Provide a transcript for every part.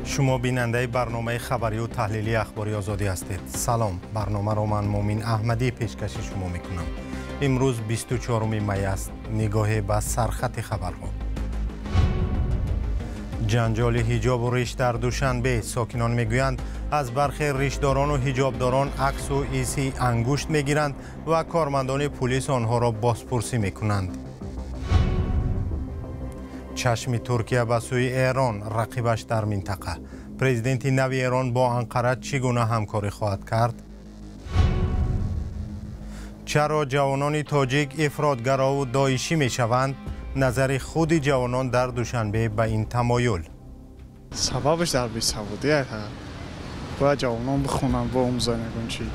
Шумо бинандаи барномаи хабарию таҳлилии Ахбори Озодӣ ҳастед. Салом, барномаро ман Мумин Аҳмадӣ пешкаши шумо мекунам. Имрӯз 24 май аст. Нигоҳе ба сархати хабарҳо. Ҷанҷоли ҳиҷобу риш дар Душанбе. Сокинон мегӯянд, аз бархе ришдорону ҳиҷобдорон аксу иси ангушт мегиранд ва кормандони пулис онҳоро бозпурсӣ мекунанд. Чашми Туркия ба сӯи Эрон, рақибаш дар минтақа. Президенти нави Эрон бо Анқара чӣ гуна ҳамкорӣ хоҳад кард? Чаро ҷавонони тоҷик ифротгарову доишӣ мешаванд? Назари худи ҷавонон дар Душанбе ба ин тамоюл. Сабабаш дар бесаводӣ. Бояд ҷавонон бихонанд, биомӯзанд ягон чиз.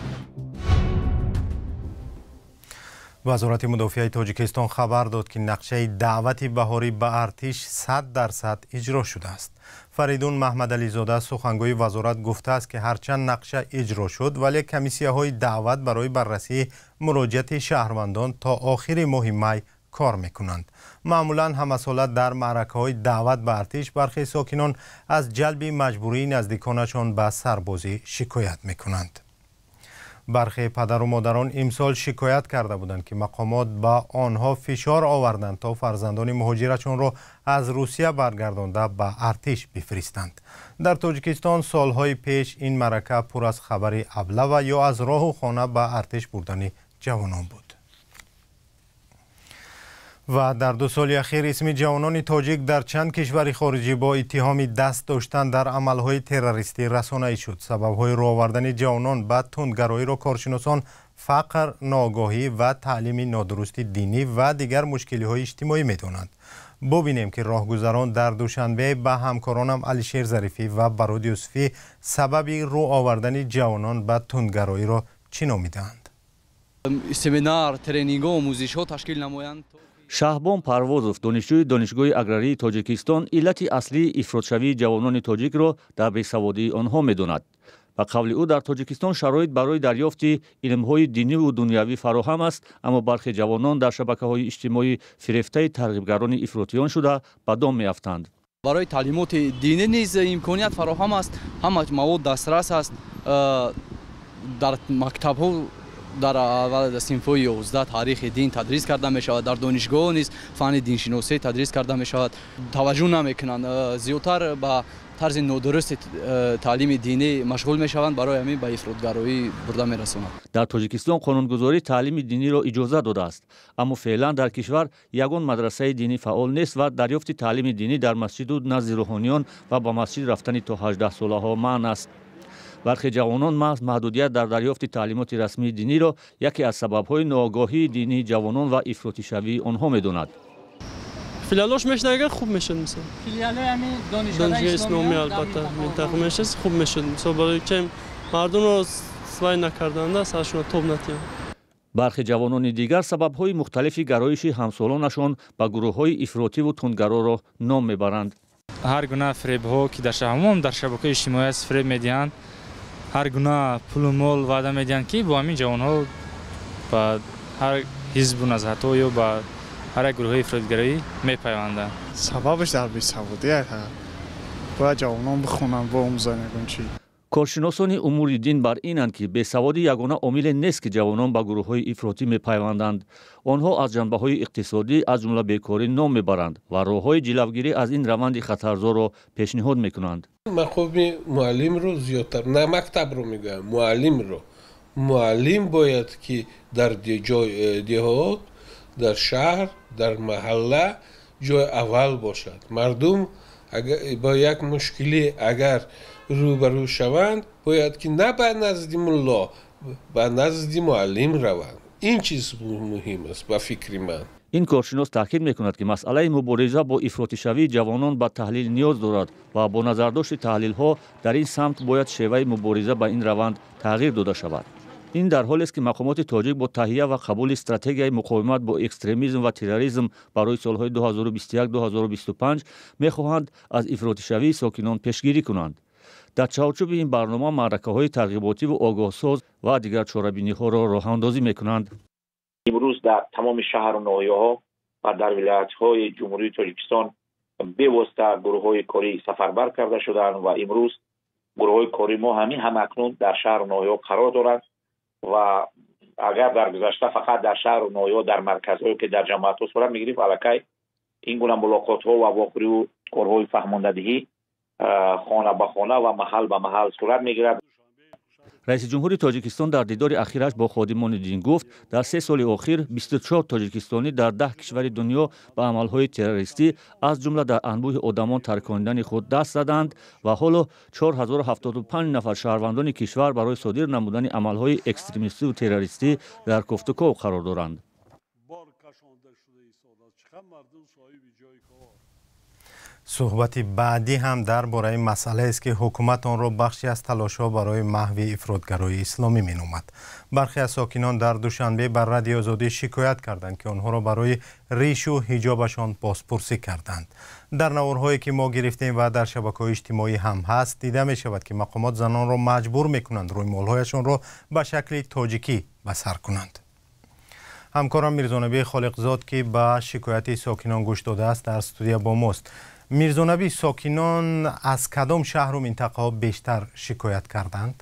Вазорати мудофиаи Тоҷикистон хабар дод, ки нақшаи даъвати баҳорӣ ба артиш 100% иҷро шудааст. Фаридун Маҳмадализода, сухангӯи вазорат, гуфтааст, ки ҳарчанд нақша иҷро шуд, вале комиссияҳои даъват барои баррасии муроҷиати шаҳрвандон то охири моҳи май кор мекунанд. Маъмулан ҳамасола дар маъракаҳои даъват ба артиш бархе сокинон аз ҷалби маҷбурии наздиконашон ба сарбозӣ шикоят мекунанд. Бархе падару модарон имсол шикоят карда буданд, ки мақомот ба онҳо фишор оварданд, то фарзандони муҳоҷирашонро аз Русия баргардонда ба артиш бифиристанд. Дар Тоҷикистон солҳои пеш ин маърака пур аз хабари аблава ё аз роҳу хона ба артиш бурдани ҷавонон буд. Ва дар 2 соли ахир исми ҷавонони тоҷик дар чанд кишвари хориҷӣ бо иттиҳоми даст доштан дар амалҳои террористӣ расонаӣ шуд. Сабабҳои рӯ овардани ҷавонон ба тундгароиро коршиносон фақр, ноогоҳӣ ва таълими нодурусти динӣ ва дигар мушкилиҳои иҷтимоӣ медонанд. Бубинем, ки роҳгузарон дар Душанбе ба ҳамкоронам Алишер Зарифӣ ва Барод Юсуфӣ сабаби рӯ овардани ҷавонон ба тундгароиро чӣ номидаанд. Семинар, тренингҳо, омӯзишҳо ташкил намоянд. Шаҳбон Парвозов, донишҷӯи Донишгоҳи аграрии Тоҷикистон, иллати аслии ифротшавии ҷавонони тоҷикро дар бесаводии онҳо медонад. Ба қавли ӯ, дар Тоҷикистон шароит барои дарёфти илмҳои диниву дунявӣ фароҳам аст, аммо бархе ҷавонон дар шабакаҳои иҷтимоӣ фирефтаи тарғибгарони ифротиён шуда ба дом меафтанд. Барои таълимоти динӣ низ имконият фароҳам аст, ҳама мавод дастрас аст. Дар мактабҳо дар аввал синфҳои 11 таърихи дин тадрис карда мешавад, дар донишгоҳ низ фанни диншиносӣ тадрис карда мешавад. Таваҷҷӯҳ намекунанд, зиёдтар ба тарзи нодурусти таълими динӣ машғул мешаванд, барои ҳамин ба ифротгароӣ бурда мерасонанд. Дар Тоҷикистон қонунгузорӣ таълими диниро иҷоза додааст, аммо феълан дар кишвар ягон мадрасаи динӣ фаъол нест ва дарёфти таълими динӣ дар масҷиду назди рӯҳониён ва ба масҷид рафтани то 18 солаҳо манъ аст. Бархе ҷавонон маҳз маҳдудият дар дарёфти таълимоти расмии диниро яке аз сабабҳои ноогоҳии динии ҷавонон ва ифротишавии онҳо медонад. Филиалош мешуд, агар хуб мешуд, мисол. Филиалои ҳамин донишгоҳи исломӣ албатта минтақа мешуд, хуб мешуд. Мисол, барои ки мардумро свай накарданда, саршонро тоб натиҳанд. Бархе ҷавонони дигар сабабҳои мухталифи гароиши ҳамсолонашон ба гурӯҳҳои ифротиву тундгароро ном мебаранд. Ҳар гуна фиребҳо, ки дар шаҳрҳо, дар шабакаҳои иҷтимоӣ аст, фиреб медиҳанд, ҳар гуна пулу мол ваъда медиҳанд, ки бо ҳамин ҷавонҳо ба ҳар ҳизбу назҳатҳо ё ба ҳар як гурӯҳҳои ифротгароӣ мепайванданд. Сабабаш дар бесаводӣ. Бояд ҷавонон бихонанд, биомӯзанд ягон чиз. Коршиносони умури дин бар инанд, ки бесаводӣ ягона омиле нест, ки ҷавонон ба гурӯҳҳои ифротӣ мепайванданд. Онҳо аз ҷанбаҳои иқтисодӣ, аз ҷумла бекорӣ ном мебаранд ва роҳҳои ҷилавгирӣ аз ин раванди хатарзорро пешниҳод мекунанд. Мақоми муаллимро зиёдтар, на мактабро мегӯям, муаллимро. Муаллим бояд ки дар деҳот, дар шаҳр, дар маҳалла ҷои аввал бошад. Мардум бо як мушкилӣ агар рӯбарӯ шаванд, бояд ки на ба назди мулло, ба назди муаллим раванд. Ин чиз муҳим аст ба фикри ман. Ин коршинос таъкид мекунад, ки масъалаи мубориза бо ифротишавии ҷавонон ба таҳлил ниёз дорад ва бо назардошти таҳлилҳо дар ин самт бояд шеваи мубориза ба ин раванд тағйир дода шавад. Ин дар ҳолест, ки мақомоти тоҷик бо таҳия ва қабули стратегияи муқовимат бо экстремизм ва терроризм барои солҳои 2021-2025 мехоҳанд аз ифротишавии сокинон пешгирӣ кунанд. Дар чаҳорчӯби ин барнома маъракаҳои тарғиботиву огоҳсоз ва дигар чорабиниҳоро роҳандозӣ мекунанд. Имрӯз дар тамоми шаҳру ноҳияҳо ва дар вилоятҳои Ҷумҳурии Тоҷикистон Бевосита гурӯҳҳои корӣ сафарбар карда шуданд ва имрӯз гурӯҳҳои корӣ мо ҳамин ҳамакнун дар шаҳру ноҳияҳо қарор доранд ва агар дар гузашта фақат дар шаҳру ноҳияҳо, дар марказҳое ки дар ҷамоатҳо сурат мегирифт, аллакай ин гуна мулоқотҳо ва вохӯриву корҳои фаҳмондадиҳӣ хона ба хона ва маҳал ба маҳал сурат мегирад. Раиси ҷумҳури Тоҷикистон дар дидори ахираш бо ходимони дин гуфт, дар 3 соли охир 24 тоҷикистонӣ дар 10 кишвари дунё ба амалҳои террористӣ, аз ҷумла дар анбӯҳи одамон тарконидани худ даст заданд ва ҳоло 4075 нафар шаҳрвандони кишвар барои содир намудани амалҳои экстремистиву террористӣ дар кофтуков қарор доранд. Суҳбати баъдӣ ҳам дар бораи масъалаест, ки ҳукумат онро бахше аз талошҳо барои маҳви ифротгароии исломӣ меномад. Бархе аз сокинон дар Душанбе ба Радиои Озодӣ шикоят карданд, ки онҳоро барои ришу ҳиҷобашон бозпурсӣ карданд. Дар наворҳое ки мо гирифтем ва дар шабакаҳои иҷтимоӣ ҳам ҳаст, дида мешавад, ки мақомот занонро маҷбур мекунанд рӯймолҳояшонро ба шакли тоҷикӣ ба сар кунанд. Ҳамкорам Мирзонабӣ Холиқзод, ки ба шикояти сокинон гӯш додааст, дар студия бо мост. Мирзонабӣ, сокинон аз кадом шаҳру минтақаҳо бештар шикоят карданд?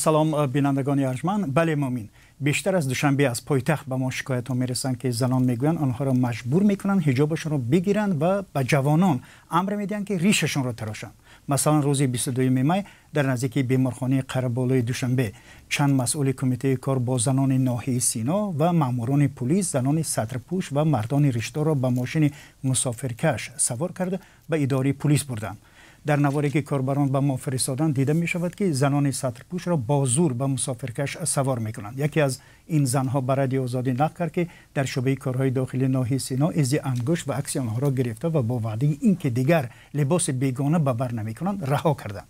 Салом, бинандагони арҷманд. Бале, Мумин, бештар аз Душанбе, аз пойтахт ба мо шикоятҳо мерасанд, ки занон мегӯянд онҳоро маҷбур мекунанд ҳиҷобашонро бигиранд ва ба ҷавонон амр медиҳанд, ки ришашонро тарошанд. Масалан, рӯзи 22 май дар наздикии беморхонаи Қараболои Душанбе чанд масъули кумитаи кор бо занони ноҳияи Сино ва маъмурони пулис занони сатрпӯш ва мардони ришдорро ба мошини мусофиркаш савор карда ба идораи пулис бурданд. Дар наворе ки корбарон ба мо фиристоданд, дида мешавад, ки занони сатрпӯшро бо зур ба мусофиркаш савор мекунанд. Яке аз ин занҳо ба Радиои Озодӣ нақл кард, ки дар шӯъбаи корҳои дохилии ноҳияи Сино изи ангушт ва акси онҳоро гирифта ва бо ваъдаи ин ки дигар либоси бегона ба бар намекунанд, раҳо карданд.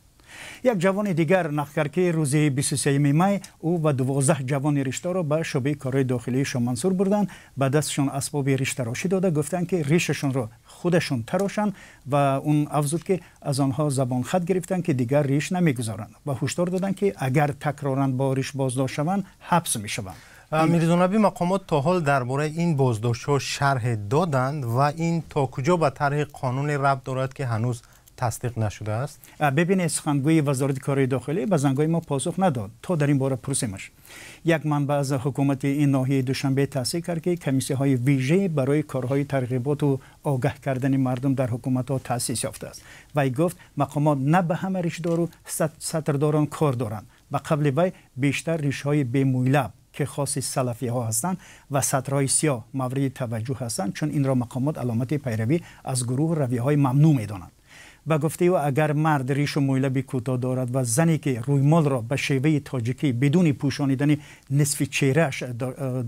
Як ҷавони дигар нақл кард, ки рӯзи 23 май ӯ ва 12 ҷавони ришторо ба шӯъбаи корҳои дохилии Шомансур бурданд, ба дастшон асбоби риштарошӣ дода, гуфтанд, ки ришашонро худашон тарошанд ва он афзуд, ки аз онҳо забонхат гирифтанд, ки дигар риш намегузоранд ва ҳушдор доданд, ки агар такроран бо риш боздошт шаванд, ҳабс мешаванд. Мирзонабӣ, мақомот то ҳол дар бораи ин боздоштҳо шарҳ доданд ва ин то куҷо ба тарҳи қонуне рабт дорад, ки ҳанӯз тасдиқ нашудааст? Бибинед, сухангӯи вазорати корҳои дохилӣ ба зангҳои мо посух надод, то дар ин бора пурсемаш. Як манбаъ аз ҳукумати ин ноҳияи Душанбе таъсир кард, ки комиссияҳои вижа барои корҳои тарғиботу огаҳ кардани мардум дар ҳукуматҳо таъсис ёфтааст. Вай гуфт, мақомот на ба ҳама ришдору сатрдорон кор доранд. Ба қавли вай, бештар ришҳои бемӯйлаб, ки хоси салафиҳо ҳастанд, ва сатрҳои сиёҳ мавриди таваҷҷӯҳ ҳастанд, чун инро мақомот аломати пайравӣ аз гурӯҳу равияҳои мамнӯъ медонанд. Ба гуфтаи ӯ, агар мард ришу мӯйлаби кӯтоҳ дорад ва зане ки рӯймолро ба шеваи тоҷикӣ бидуни пӯшонидани нисфи чеҳрааш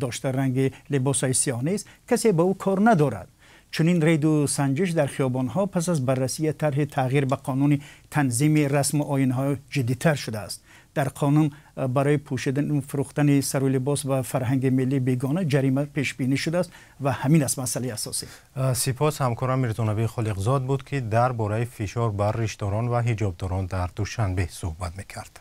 дошта ранги либосҳои сиёҳ нест, касе ба ӯ кор надорад. Чунин рейду санҷиш дар хиёбонҳо пас аз баррасии тарҳи тағйир ба қонуни танзими расму оинҳо ҷиддитар шудааст. Дар қонун барои пӯшидан фурӯхтани сару либос ва фарҳанги миллии бегона ҷарима пешбинӣ шудааст ва ҳамин аст масъалаи асосӣ. Сипос. Ҳамкорам Мирзонабӣ Холиқзод буд, ки дар бораи фишор бар риштдорон ва ҳиҷобдорон дар Душанбе суҳбат мекард.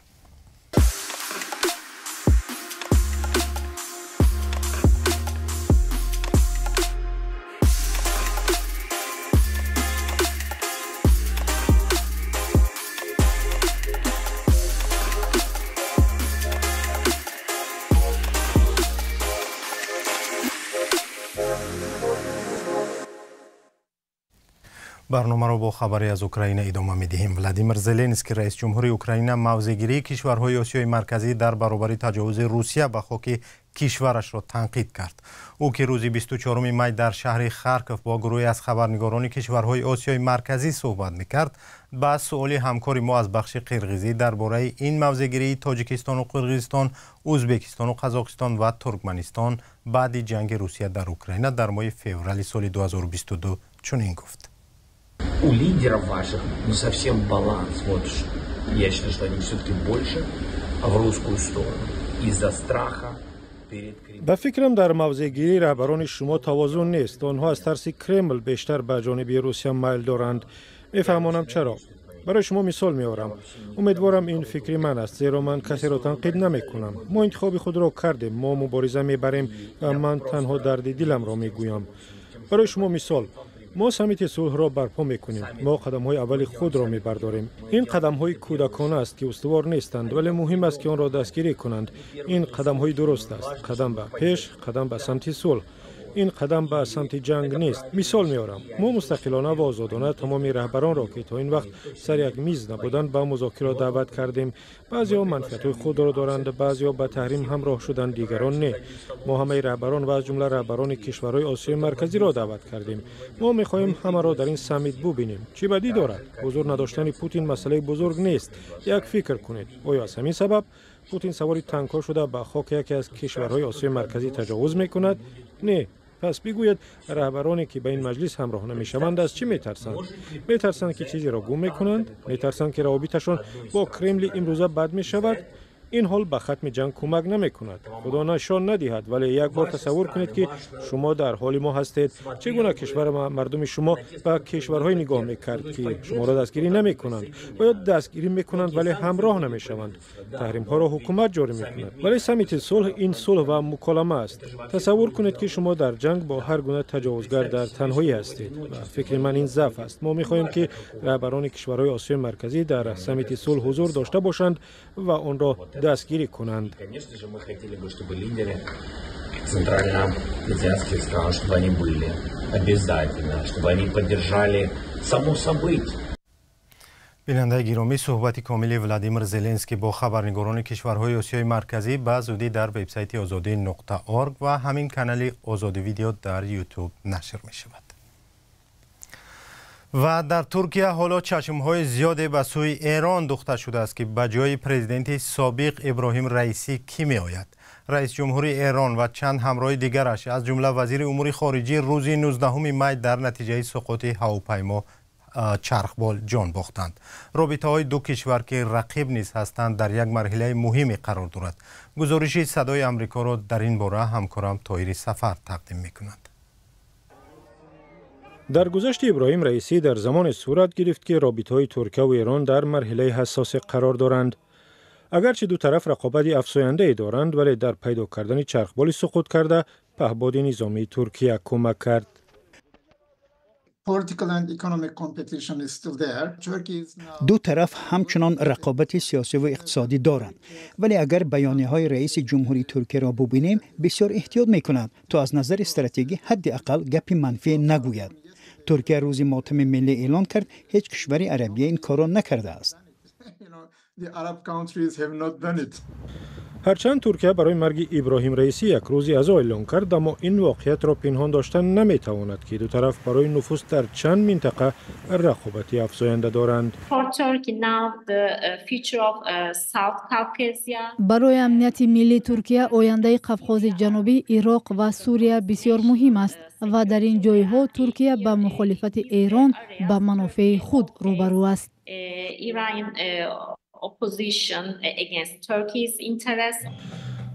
Барномаро бо хабаре аз Украина идома медиҳем. Владимир Зеленский, раис ҷумҳури Украина, мавзеъгирии кишварҳои Осиёи Марказӣ дар баробари таҷовузи Русия ба хоки кишварашро танқид кард. Ӯ, ки рӯзи 24 май дар шаҳри Харков бо гурӯҳе аз хабарнигорони кишварҳои Осиёи Марказӣ суҳбат мекард, ба суоли ҳамкори мо аз бахши қирғизӣ дар бораи ин мавзеъгирии Тоҷикистону Қирғизистон, Ӯзбекистону Қазоқистон ва Туркманистон баъди ҷанги Русия дар Украина дар моҳи феврали соли 2022 чунин гуфт. У лидеров ваших не совсем баланс. Вот я считаю, что они все-таки больше в русскую сторону. Из-за страха перед Кремлем. Ба фикрам, дар мавзеъгирии раҳбарони шумо тавозун нест. Онҳо аз тарси Кремл бештар ба ҷониби Русия майл доранд. Мефаҳмонам чаро. Барои шумо мисол меорам. Умедворам, ин фикри ман аст, зеро ман касеро танқид намекунам. Мо интихоби худро кардем, мо мубориза мебарем ва ман танҳо дарди диламро мегӯям. Барои шумо мисол. Мо саммити сулҳро барпо мекунем. Мо қадамҳои аввали худро мебардорем. Ин қадамҳои кӯдакона аст, ки устувор нестанд, вале муҳим аст, ки онро дастгирӣ кунанд. Ин қадамҳои дуруст аст. Қадам ба пеш, қадам ба самти сулҳ. Ин қадам ба самти ҷанг нест. Мисол меорам: мо мустақилона ва озодона тамоми раҳбаронро, ки то ин вақт сари як миз набуданд, ба музокирот даъват кардем. Баъзеҳо манфиатҳои худро доранд, баъзеҳо ба таҳрим ҳамроҳ шуданд, дигарон не. Мо ҳамаи раҳбарон ва аз ҷумла раҳбарони кишварҳои Осиёи Марказиро даъват кардем. Мо мехоҳем ҳамаро дар ин саммит бубинем. Чӣ бадӣ дорад? Ҳузур надоштани Путин масъалаи бузург нест. Як фикр кунед: оё аз ҳамин сабаб Путин савори танкҳо шуда ба хоки яке аз кишварҳои Осиёи Марказӣ таҷовуз мекунад? Не. Пас бигӯяд, раҳбароне, ки ба ин маҷлис ҳамроҳ намешаванд, аз чӣ метарсанд? Метарсанд, ки чизеро гум мекунанд? Метарсанд, ки равобиташон бо Кремли имрӯза бад мешавад? Ин ҳол ба хатми ҷанг кӯмак намекунад. Худо нишон надиҳад, вале як бор тасаввур кунед, ки шумо дар ҳоли мо ҳастед. Чӣ гуна кишвар мардуми шумо ба кишварҳое нигоҳ мекард, ки шуморо дастгирӣ намекунанд ва ё дастгирӣ мекунанд, вале ҳамроҳ намешаванд? Таҳримҳоро ҳукумат ҷорӣ мекунад, вале саммити сулҳ ин сулҳ ва муколама аст. Тасаввур кунед, ки шумо дар ҷанг бо ҳар гуна таҷовузгар дар танҳоӣ ҳастед. Ба фикри ман, ин заъф аст. Мо мехоҳем, ки раҳбарони кишварҳои Осиёи Марказӣ дар саммити сулҳ ҳузур дошта бошанд ва онро дастгирӣ кунанд. Конечно же, мы хотели бы, чтобы лидеры центральноазиатских стран, чтобы они были обязательно, чтобы они поддержали само событие. Бинандаи гиромӣ, суҳбати комили Владимир Зеленский бо хабарнигорони кишварҳои Осиёи Марказӣ ба зудӣ дар вебсайти озодӣ.org ва ҳамин канали Озодӣ Видео дар Ютуб нашр мешавад. Ва дар Туркия ҳоло чашмҳои зиёде ба сӯи Эрон духта шудааст, ки ба ҷои президенти собиқ Иброҳим Раисӣ кӣ меояд. Раис ҷумҳури Эрон ва чанд ҳамроҳи дигараш, аз ҷумла вазири умури хориҷӣ, рӯзи 19 май дар натиҷаи суқути ҳавопаймо чархбол ҷон бохтанд. Робитаҳои ду кишвар, ки рақиб низ ҳастанд, дар як марҳилаи муҳиме қарор дорад. Гузориши Садои Амрикоро дар ин бора ҳамкорам Тоҳири Сафар тақдим мекунад. Даргузашти Иброҳим Раисӣ дар замоне сурат гирифт, ки робитаҳои Туркия ва Эрон дар марҳилаи ҳассосе қарор доранд. Агарчи ду тараф рақобати афзояндае доранд, вале дар пайдо кардани чархболи суқут карда паҳбоди низомии Туркия кӯмак кард. Ду тараф ҳамчунон рақобати сиёсиву иқтисодӣ доранд, вале агар баёнияҳои раиси ҷумҳурии Туркияро бубинем, бисёр эҳтиёт мекунад, то аз назари стратегӣ ҳадди ақал гапи манфие нагӯяд. Туркия рӯзи мотами миллӣ эълон кард. Ҳеҷ кишвари арабия ин корро накардааст. Ҳарчанд Туркия барои марги Иброҳим Раисӣ як рӯзи азо эълон кард, аммо ин воқеиятро пинҳон доштан наметавонад, ки ду тараф барои нуфуз дар чанд минтақа рақобати афзоянда доранд. Барои амнияти миллии Туркия ояндаи Қавқози Ҷанубӣ, Ироқ ва Сурия бисёр муҳим аст ва дар ин ҷойҳо Туркия ба мухолифати Эрон ба манофеи худ рӯбарӯ аст.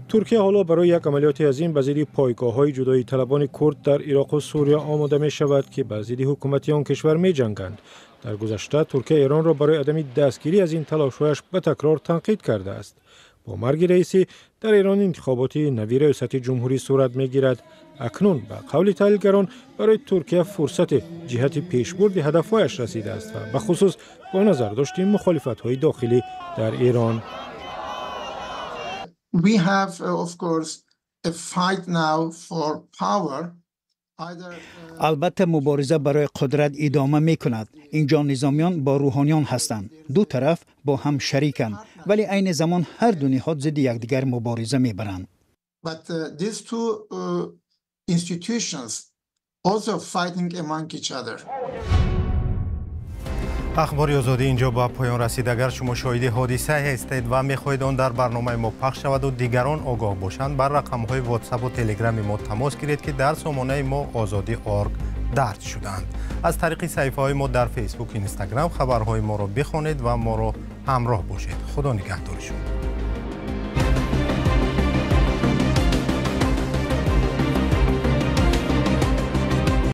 Туркия ҳоло барои як амалиёти азим ба зидди пойгоҳҳои ҷудоиталабони курд дар Ироқу Сурия омода мешавад, ки ба зидди ҳукумати он кишвар меҷанганд. Дар гузашта Туркия Эронро барои адами дастгирӣ аз ин талошҳояш ба такрор танқид кардааст. Бо марги Раисӣ дар Эрон интихоботи нави раёсати ҷумҳурӣ сурат мегирад. Акнун ба қавли таҳлилгарон, барои Туркия фурсати ҷиҳати пешбурди ҳадафҳояш расидааст ва бахусус бо назардошти мухолифатҳои дохилӣ дар Эрон. We have, of course, a fight now for power. Албатта, мубориза барои қудрат идома мекунад. Инҷо низомиён бо рӯҳониён ҳастанд, ду тараф бо ҳам шариканд, вале айни замон ҳар ду ниҳод зидди якдигар мубориза мебаранд. But these two institutions also fighting among each other. Ахбори Озодӣ инҷо ба поён расид. Агар шумо шоҳиди ҳодиса ҳастед ва мехоҳед он дар барномаи мо пахш шаваду дигарон огоҳ бошанд, бар рақамҳои Ватсапу Телеграми мо тамос гиред, ки дар сомонаи мо озодӣ орг дарҷ шудаанд. Аз тариқи саҳифаҳои мо дар Фейсбук, Инстаграм хабарҳои моро бихонед ва моро ҳамроҳ бошед. Худо нигаҳдори шумо.